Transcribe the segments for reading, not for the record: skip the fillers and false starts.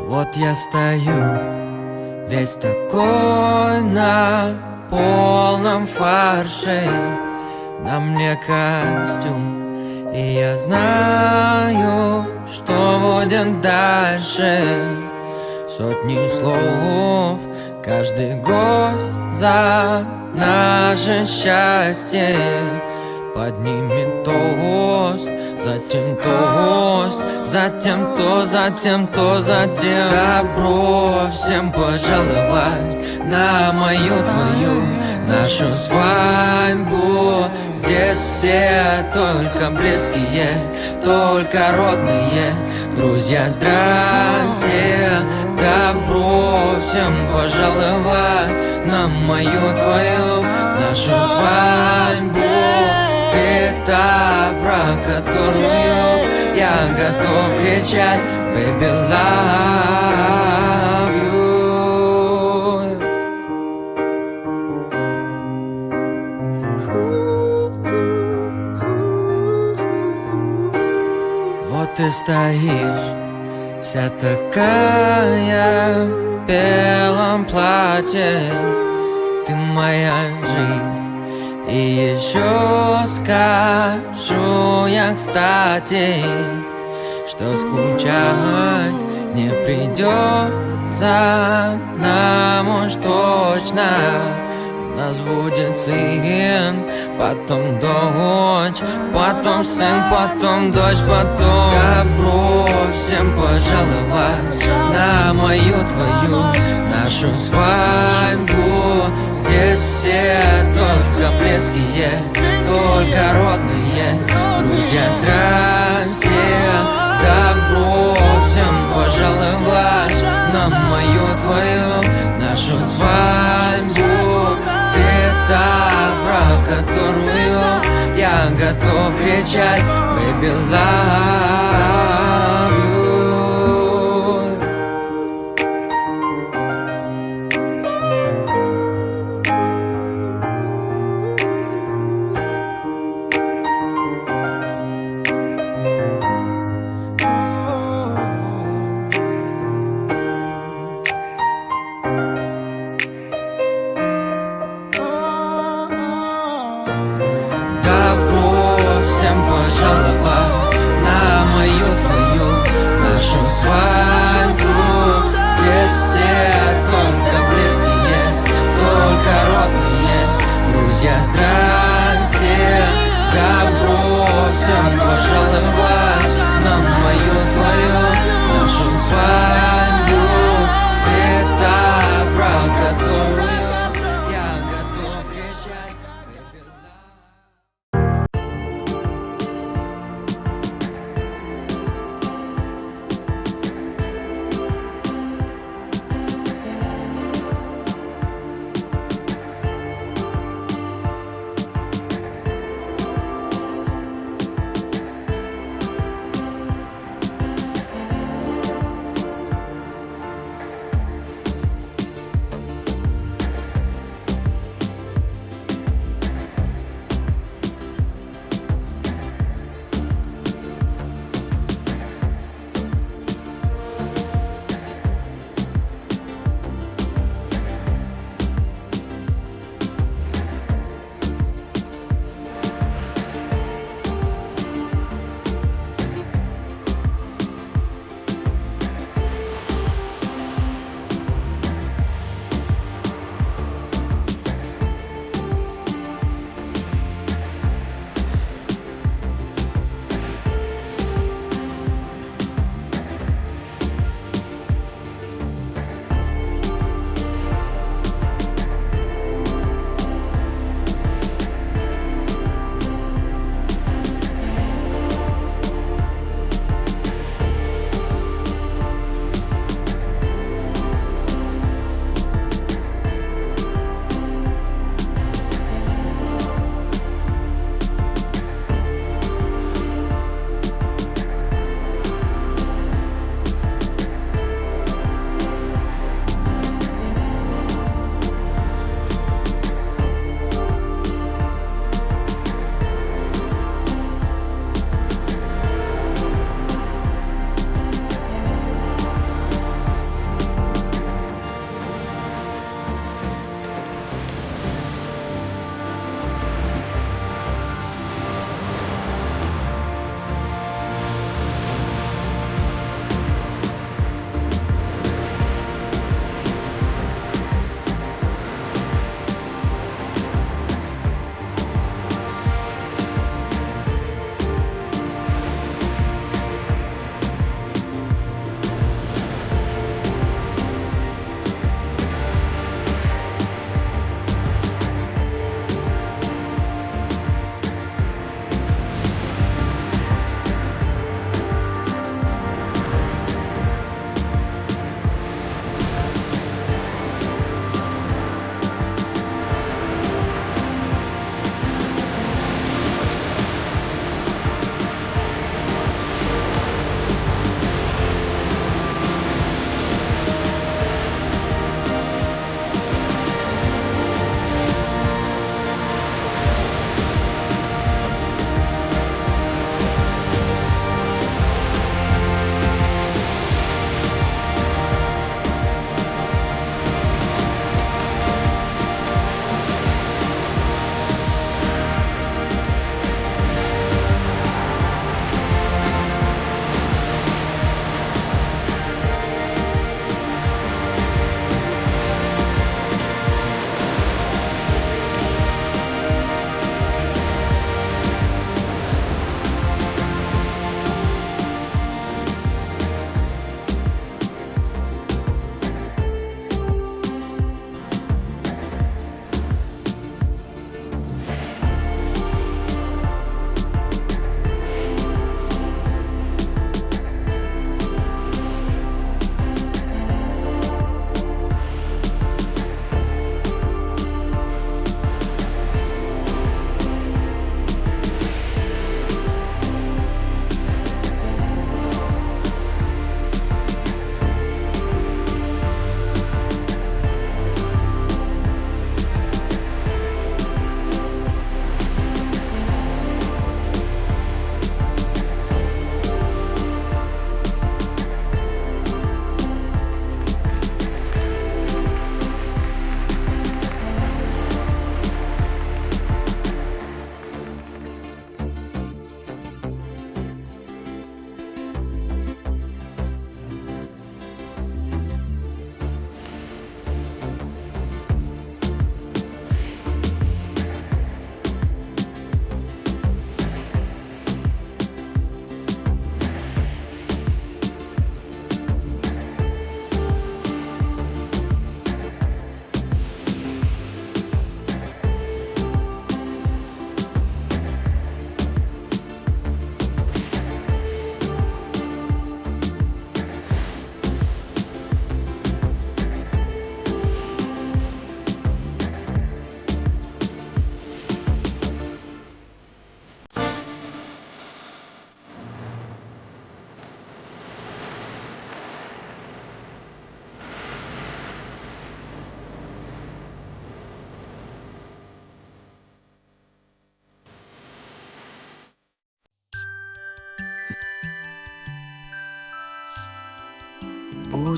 Вот я стою, весь такой на полном фарше. На мне костюм, и я знаю, что будет дальше. Сотни слов, каждый гость за наше счастье поднимет тост, затем тост, затем то, затем то, затем. Добро всем пожаловать на мою, твою, нашу свадьбу. Здесь все только близкие, только родные. Друзья, здрасте. Добро всем пожаловать на мою, твою, нашу свадьбу. Ты та, про которую я готов кричать: "Baby, love you". Вот ты стоишь, вся такая в белом платье. Ты моя жизнь. И еще скажу я, кстати, что скучать не придется нам уж точно. У нас будет сын, потом дочь, потом сын, потом дочь, потом. Добро всем пожаловать на мою, твою, нашу свадьбу. Здесь все только близкие, только родные. Друзья, здрасте. Добро всем пожаловать на мою, твою, нашу свадьбу. Ты та, про которую я готов кричать: "Baby, love you". Добро всем пожаловать на мою, Bu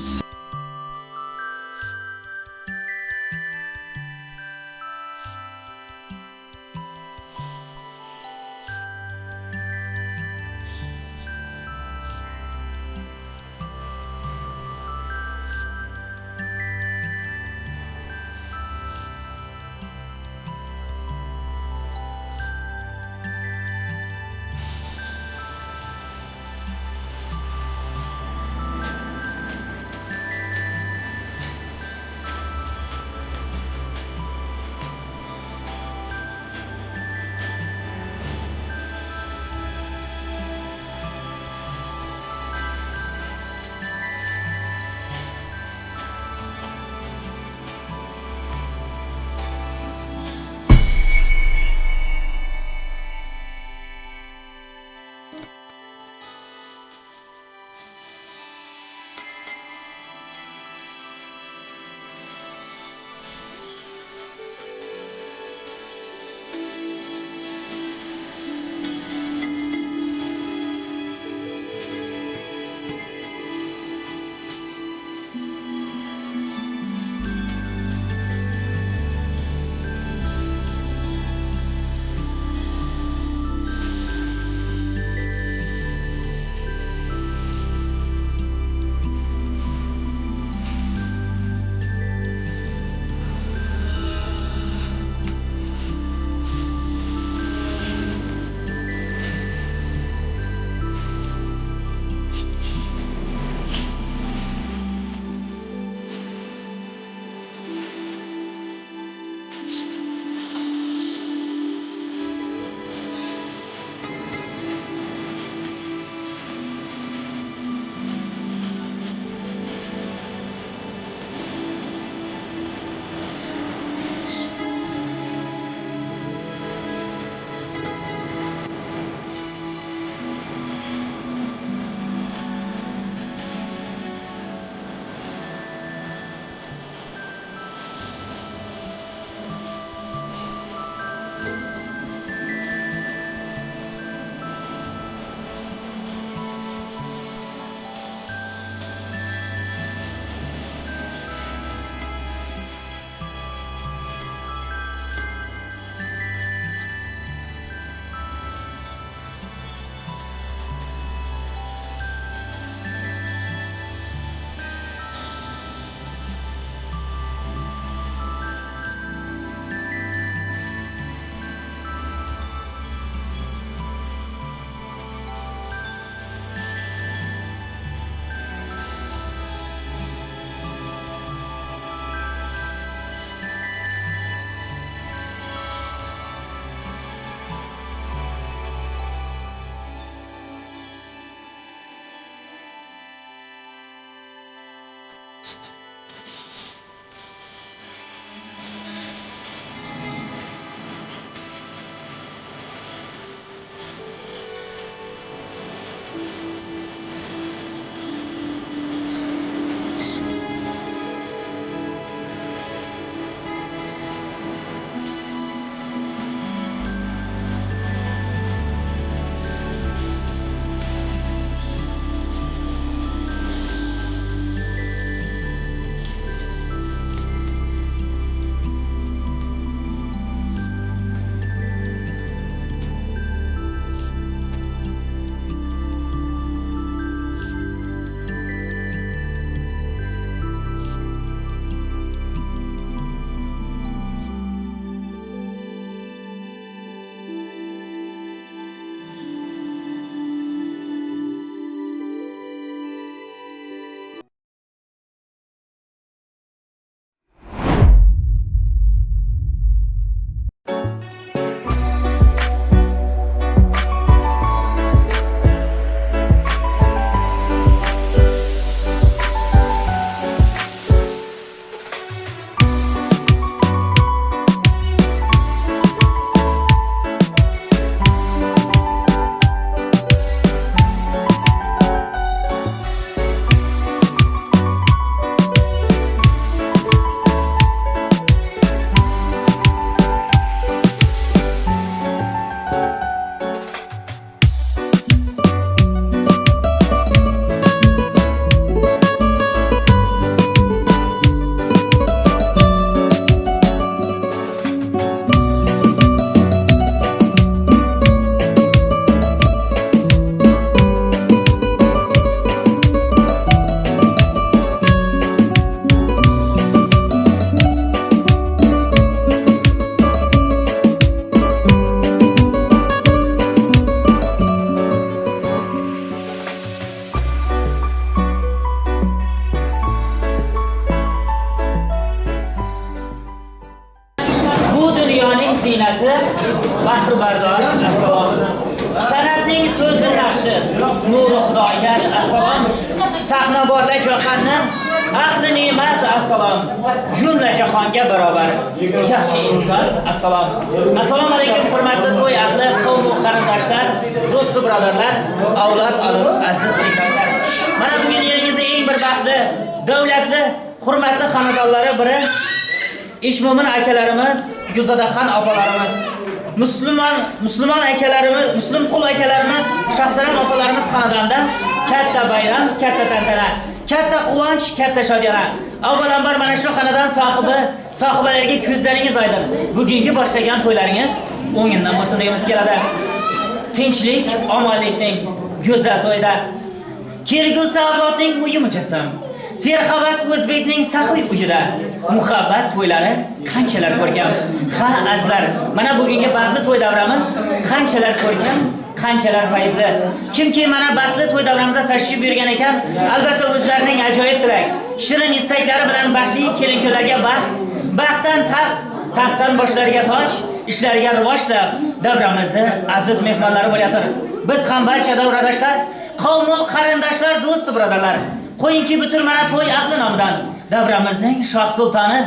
Bahri bardosh assalom. San'atning so'zi naqshi, nuri Xudoyat assalom. Sahna borda jahonni ahli ne'mat assalom. Jumla jahonga barobar yaxshi inson assalom. Assalomu alaykum hurmatli to'y ahli, qavm va qarindoshlar, do'st va birodarlar, avlod olib aziz tengdoshlar. Mana bugun eringizning eng bir baxtli, davlatli, hurmatli xonadonlari biri Ishmo'min akalarimiz, Gulzadaxon opalarimiz, musulmon akalarimiz, muslim qul akalarimiz, Shahsanam opalarimiz xonadonida katta bayram, katta tantana, katta quvonch, katta shodiyona. Avvalambor mana shu xonadon sohibi, sohibalariga ko'zlaringiz oydin. Bugungi boshlagan to'ylaringiz o'ngindan bo'lsin degimiz keladi. Tinchlik, omonlikning go'zal to'yida. Kelgusi avlodning uyi mujassam. Serhavas o'zbekning saxiy uyida muhabbat to'ylari qanchalar ko'rkam. Ha, azizlar, mana bugungi baxtli to'y davramiz qanchalar ko'rkam, qanchalar fayzli. Kimki mana baxtli to'y davramizga tashrif buyurgan ekan, albatta o'zlarining ajoyib tilak, shirin istaklari bilan baxtli kelin-kuyovlarga baxt, baxtdan taxt, taxtdan boshlariga toj, ishlariga rivoj tilab davramizni aziz mehmonlari bo'layotir. Biz ham barcha davradoshlar, qavmu qarindoshlar, do'st birodarlar, qo'yingki butun mana to'y ahli nomidan davramizning shoh sultoni,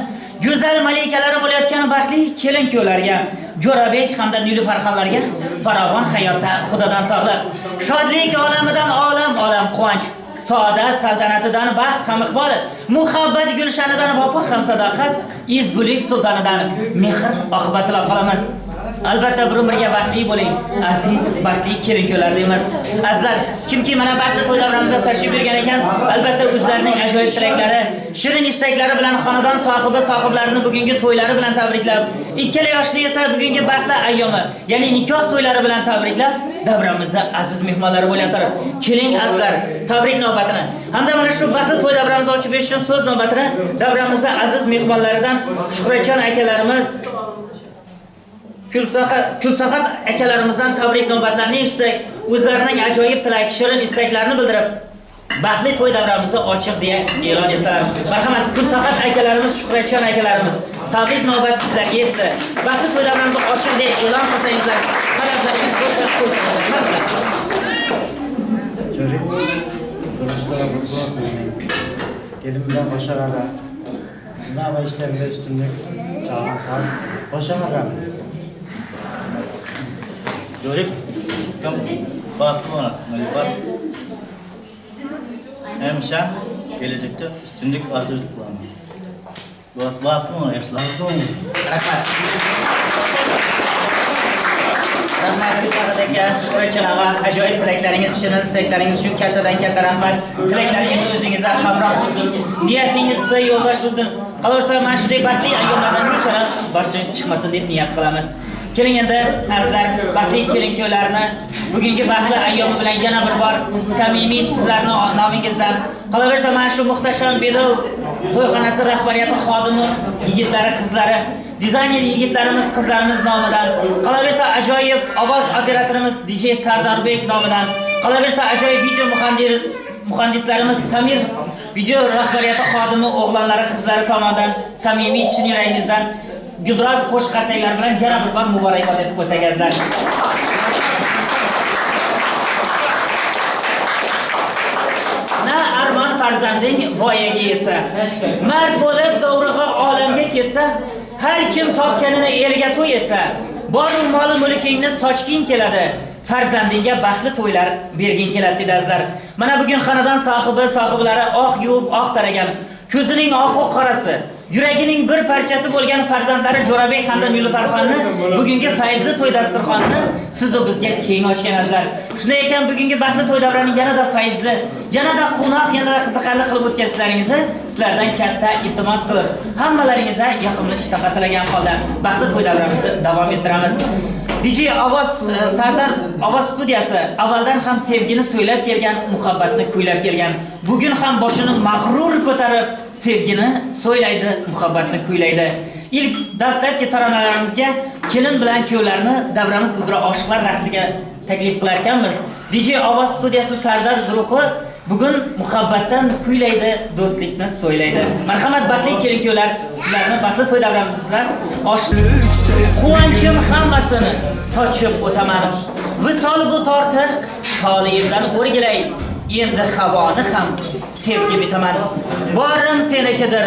go'zal malikalari bo'layotgan baxtli kelin-kuyovlarga, Jo'rabek hamda Nilufarxonlarga farovon hayotda Xudodan sog'liq, shodlik olamidan olam olam quvonch, saodat saltanatidan baxt ham iqbol, muhabbat gulshanidan vafo ham sadoqat, ezgulik sultonidan mehr oqibat tilab qolamiz. Albatta bir umrga baxtli bo'ling, aziz baxtli kelin-kuyovlar deymiz. Azizlar, kimki mana baxtli to'y davramizga tashrif buyurgan ekan, albatta o'zlarining ajoyib tilaklari, shirin istaklari bilan xonadon sohibi sohiblarini bugungi to'ylari bilan tabriklab, ikkala yoshli esa bugungi baxtli ayyomi, ya'ni nikoh to'ylari bilan tabriklab, davramizda aziz mehmonlari bo'layotir. Keling azizlar, tabrik navbatini hamda mana shu baxtli to'y davramizni ochib berish uchun so'z navbatini davramizda aziz mehmonlaridan Shuhratjon akalarimiz, Kulsahat akalarimizdan tabrik navbatlarini eshitsak, o'zlarining ajoyib tilak, shirin istaklarini bildirib, baxtli to'y davramizni ochiq deya e'lon etsalar. Marhamat, Kulsahat akalarimiz, Shuhratjon akalarimiz, tabrik navbati sizlarga yetdi. Baxtli to'y davramizni ochiq deya e'lon qilsangizlar, talablaringiz bo'lsa qo'ysin. Marhamat. Jo'rek, duruşlara mutlu olsun. Gelin bilen başa kara. Ama işlerinde üstünlük. Çağan sağ. Başa kara. Jo'rek, kam baxtli Nilufar. Hemişe gelecekte üstünlük arzu kılaman. Baxtli bo'ling, yoshlar. Mutlu olun. Rahmat. Rahmat Kulsahat aka, Shuhratjon og'a, ajoyib tilaklaringiz, shirin istaklaringiz uchun kattadan katta rahmat. Tilaklaringiz o'zingizga hamroh bo'lsin. Niyatingiz sizga yo'ldosh bo'lsin. Qolaversa mana shunday baxtli ayyomlardan hech ham boshingiz chiqmasin deb niyat qilamiz. Keling endi azizlar, baxtli kelin-kuyovlarni bugungi baxtli ayyomi bilan yana bir bor samimiy sizlarni nomingizdan, qolaversa mana shu muhtasham Bedov to'yxonasi rahbariyati xodimi yigitlari, qizlari, dizayner yigitlarimiz, qizlarimiz nomidan, qolaversa ajoyib ovoz operatorimiz DJ Sardarbek nomidan, qolaversa ajoyib video muhandislarimiz Samir video rahbariyati xodimi o'g'lonlari, qizlari tomonidan samimiy chin yuragingizdan guldiroz qo'shiq qarsaklar bilan yana bir bor muborakbod etib qo'ysak azizlar. Na armon farzanding voyaga yetsa, mard bo'lib dovrug'i olamga ketsa, har kim topganini elga to'y etsa, boru moli mulkingni sochging keladi, farzandingga baxtli to'ylar berging keladi dedi azizlar. Mana bugun xonadon sohibi, sohiblari oq yuvib, oq taragan, ko'zining oqu qorasi, yuragining bir parchasi bo'lgan farzandlari Jo'rabek hamda Nilufarxonni bugungi fayzli to'y dasturxonini siz u bizga keng ochgan azizlar. Shunday ekan bugungi baxtli to'y davrani yanada fayzli, yanada quvnoq, yanada qiziqarli qilib o'tkazishlaringizni sizlardan katta iltimos qilib, hammalaringizga yoqimli ishtaha tilagan holda baxtli to'y davramizni davom ettiramiz. DJ Ovoz Sardar Ovoz studiyasi avvaldan ham sevgini so'ylab kelgan, muhabbatni kuylab kelgan. Bugun ham boshini mag'rur ko'tarib sevgini so'ylaydi, muhabbatni kuylaydi. Ilk dastlabki taronalarimizga kelin bilan kuyovlarni davramiz uzra oshiqlar raqsiga taklif qilar ekanmiz. DJ Ovoz studiyasi Sardar guruhi Bugun muhabbatdan kuylaydi, do'stlikni so'ylaydi. Marhamat, baxtli kelin-kuyovlar, sizlarni baxtli to'y davramiz sizlar. Quvonchim hammasini sochib o'taman. Visol bu tortiq toleyimdan o'rgilay. Endi havoni ham sevgi bitaman. Borim senikidir,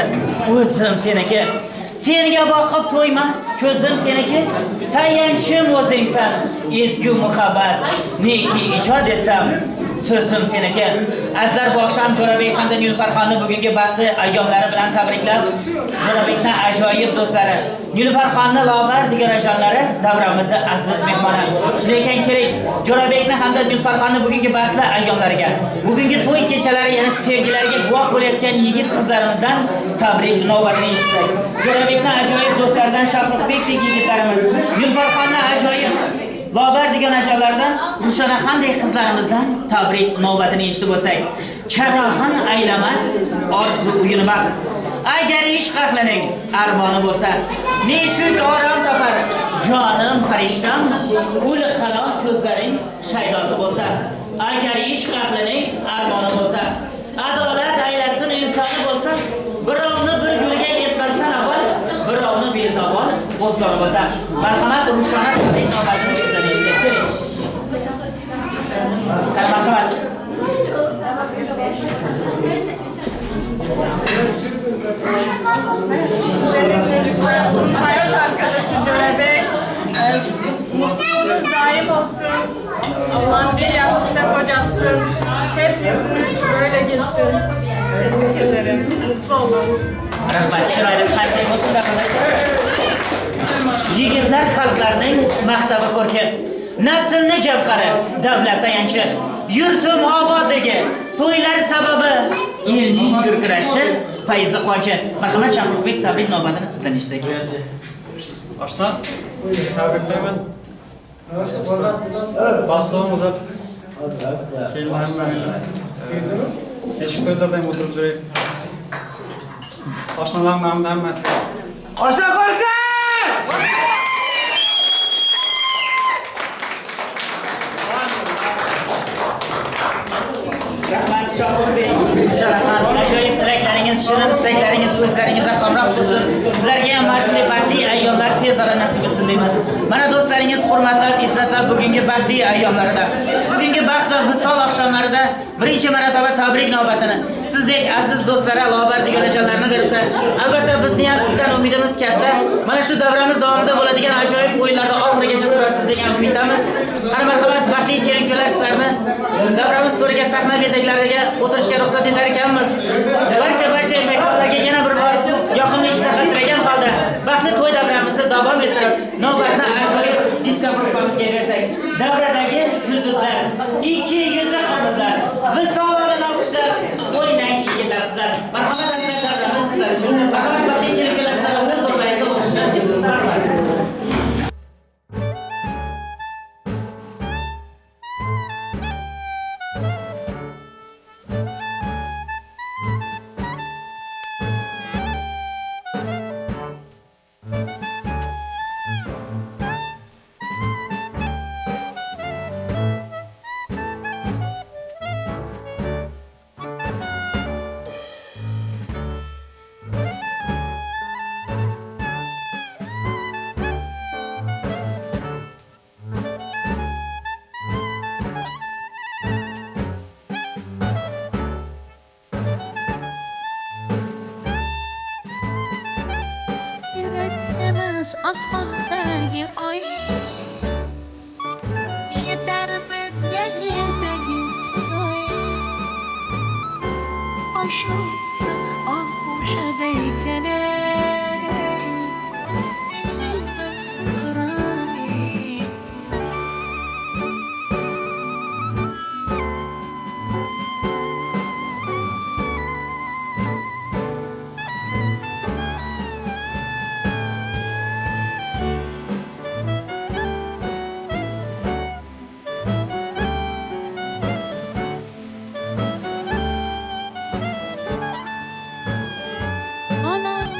o'zim seniki. Senga boqib to'ymas ko'zim seniki. Tayanchim o'zingsan, ezgu muhabbat neki ijod etsam so'zim seniki. Azizlar, bu oqshom Jo'rabek hamda Nilufarxonni bugungi baxtli ayyomlari bilan tabriklab, Jo'rabekning ajoyib do'stlari, Nilufarxonni lobar digorajonlari davramizni aziz mehmoni. Shunday ekan, keling, Jo'rabekni hamda Nilufarxonni bugungi baxtli ayyomlariga, bugungi to'y kechalari yana sevgilariga guvoh bo'layotgan yigit qizlarimizdan tabrik navbatini eshitsak. Jo'rabekning ajoyib do'stlaridan Shahruxbekdek yigitlarimiz, Nilufarxonni ajoyib lobar degan ajallardan Rushanaxandek qizlarimizdan tabrik navbatini eshitib o'tsak. Charog'on aylamas orzu uyini baxt. Agar ishq ahlining armoni bo'lsa, nechuk orom topar jonim farishtam, ul qanot ko'zlaring shaydosi bo'lsa. Agar ishq ahlining armoni bo'lsa, adolat aylasin imkoni bo'lsa, birovni bir gulga yetmasdan avval birovni bezavol bo'stoni bo'lsa. Marhamat, Rushana navbatini sizdan eshitib keling. Marhamat. Hayat arkadaşı Jo'rabek, mutluluğunuz daim olsun. Allah'ım bir yastıkta kocatsın. Hep yüzünüz böyle gülsün. Tebrik ederim. Mutlu olun. Rahmat, chiroyli qarsak bo'lsin davramiz. Yigitlar xalqlarning maqtavi ko'rki, naslni javhari, davlat tayanchi, yurtim obodligi, to'ylar sababi, elning gurkirashi, fayzli quvonchi. Marhamat, Shahruxbek, tabrik navbatini sizdan eshitsak. Başta təbrikləyimin. Baxtlı olunuz. Kelinlərim eşik toylardayım oturub görək. Başlanılan mənim həmməsi. Qo'sha ko'rka! Rahmat, Shohruxbek, Rushanaxon, ajoyib tilaklaringiz, shirin istaklaringiz o'zlaringizga hamroh bo'lsin. Sizlarga ham mana shunday baxtli ayyomlar tez orada nasib etsin deymiz. Mana do'stlaringiz hurmatlab, eslatlab bugungi baxtli ayyomlarida, bugungi baxt va visol oqshomlarida birinchi marotaba tabrik navbatini sizdek aziz do'stlar, lobar digorajonlarni beribdi. Albatta bizni ham sizdan umidimiz katta. Mana shu davramiz davomida bo'ladigan ajoyib o'yinlarda oxirigacha turasiz degan umiddamiz. Qani marhamat, baxtli kelin-kuyovlar, sizlarni davramiz to'riga, sahna bezaklariga o'tirishga ruxsat etar ekanmiz. Barcha mehmonlarga yana bir bor yoqimli ishtaha tilagan holda baxtli to'y davramizni davom ettirib, navbatni ajoyib disko guruhimizga bersak. Davradagi yulduzlar, ikki yuzi qirmizlar, visolini olqishlab o'ynang yigitlar, qizlar. Marhamat, azizlar, davramiz sizlar uchun. Marhamat, baxtli kelin-kuyovlar, sizlarni o'z o'rnlaringizda o'tirishga marhamat. Osmondagi oy yetarmi yerdagi oy Oshursin og'ushiday kelar. Onam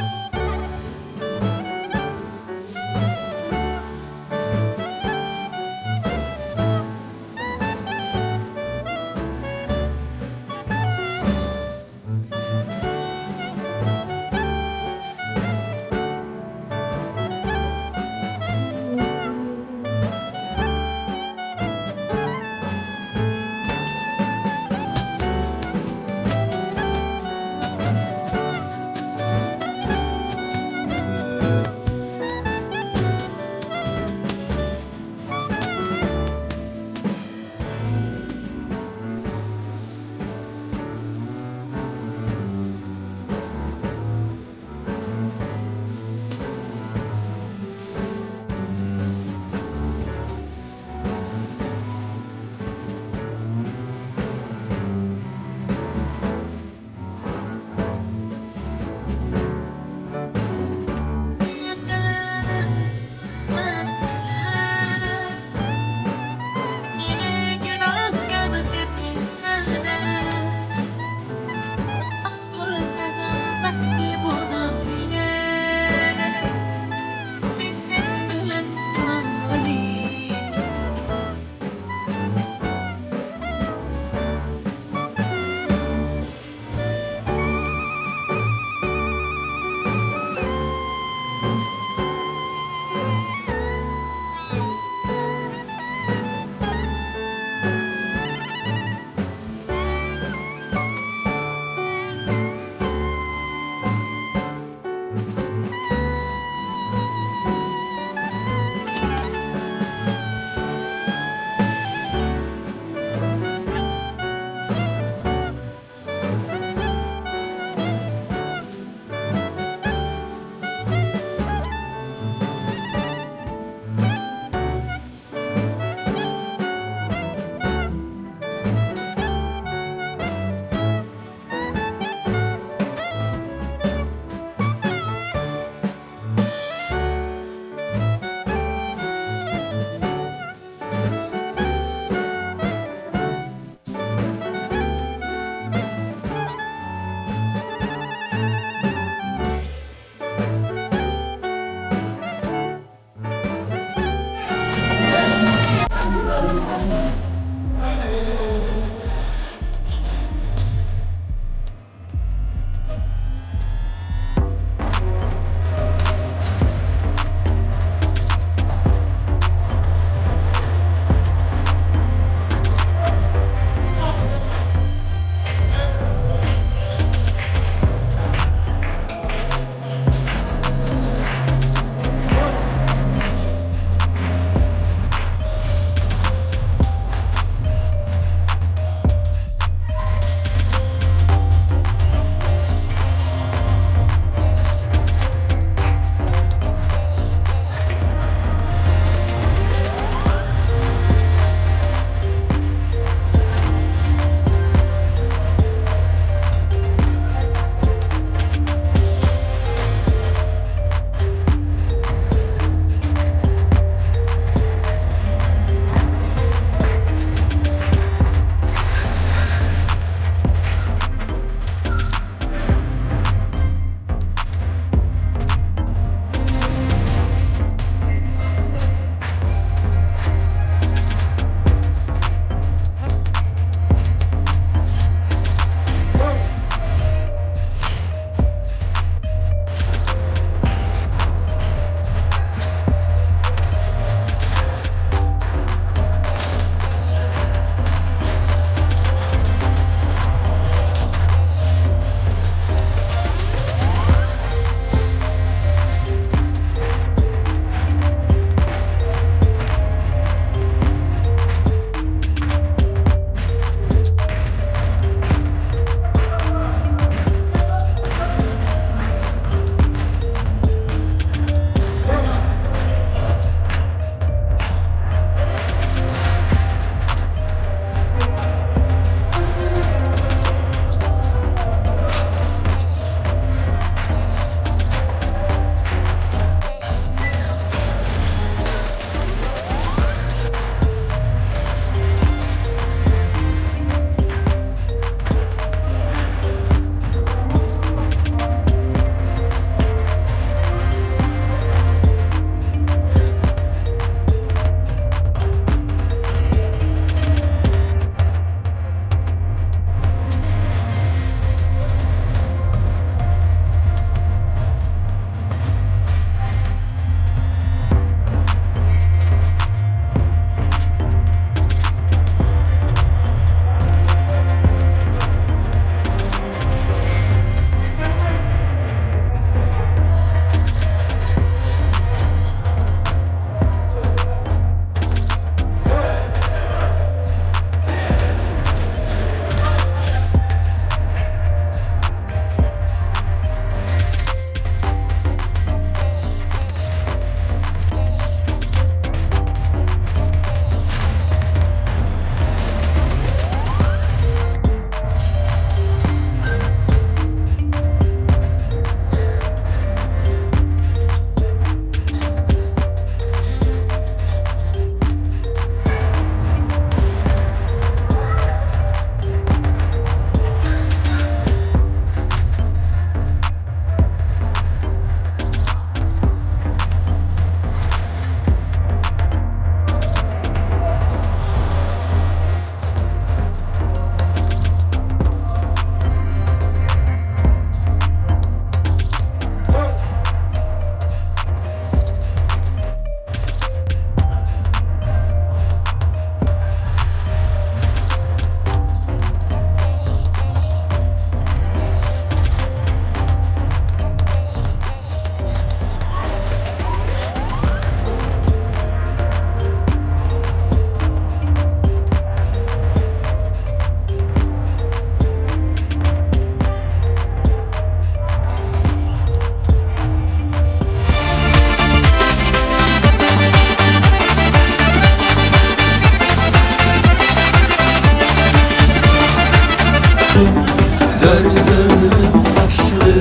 Dördüm saçlı,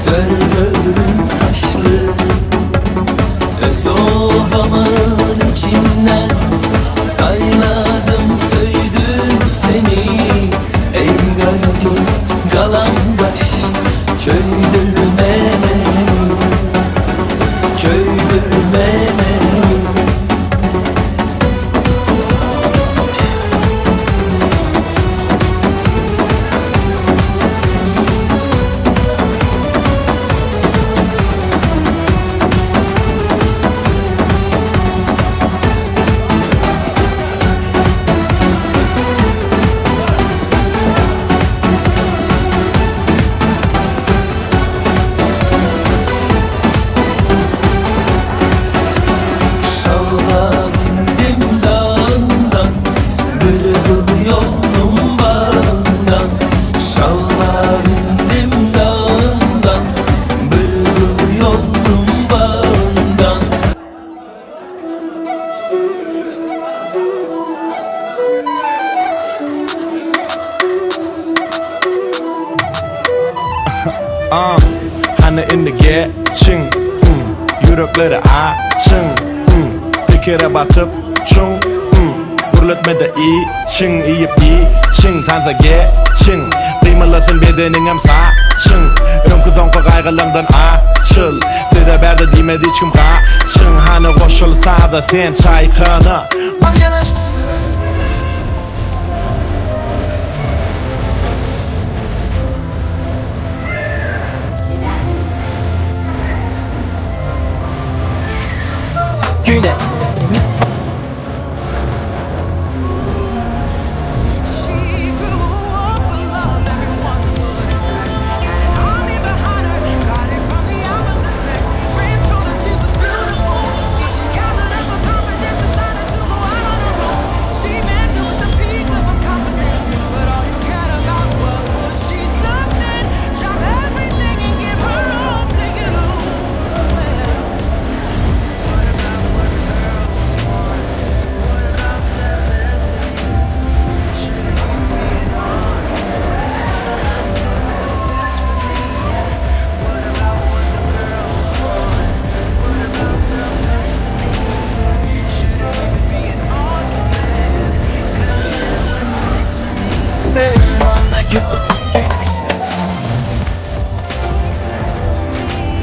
dördüm saçlı. Öz ovamın içinden sayladım, söydüm seni. Ey kara göz kalan baş, köydürme beni, köydürme beni. Şalla bindim dağından, bırgıl yoldum bağından. Şalla bindim dağından, bırgıl yoldum bağından. Hani indi geçin, Yürekleri açın, Pikire batıp çun, Gürletmede için, iyip için, Tansa geçin, Kıymalasın bedeninem saçın. Önkü zonka kaygılarından açıl, Size berdi demedi hiç kim kaçın. Hani koşulsa da sen çaykana. She grew up with love everyone would expect. Had an army behind her, got it from the opposite sex. Friends told her she was beautiful, so she gathered up her confidence, decided to go out on her own. She met you at the peak of her confidence, but all you cared about was would she submit, drop everything and give her all to you. Well. What about what the girls want? What about simplicity? Shouldn't even be an argument. Content is best for me. What about what the girls want? What about simplicity? Shouldn't even be an argument. Consider what's best for me. What's best for me?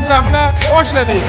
Sahna boshladik.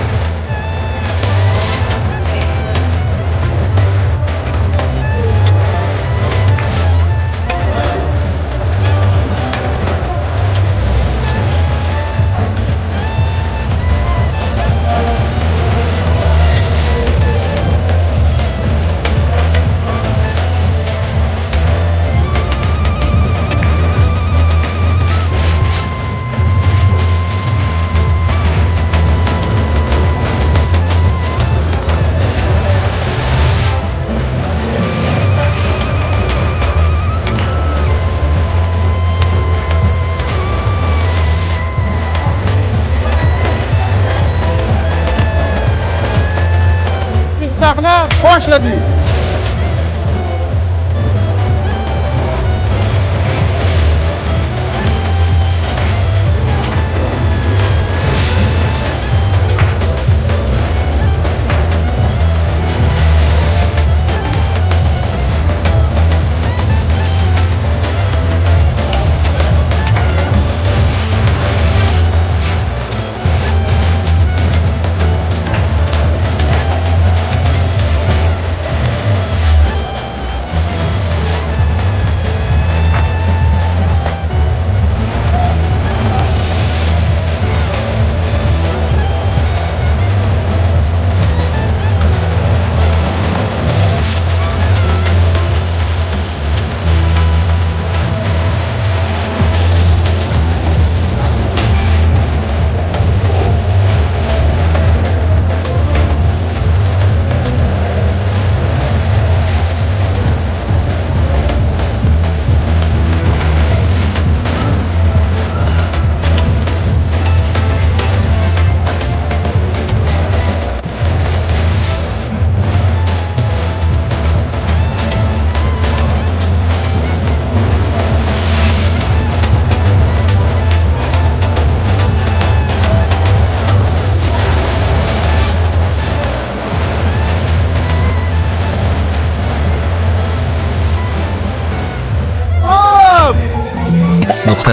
Sahna boshladik.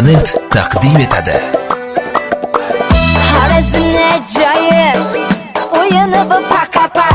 .net taqdim etadi. Xorazmni ajoyib o'yini bu paqa-pa.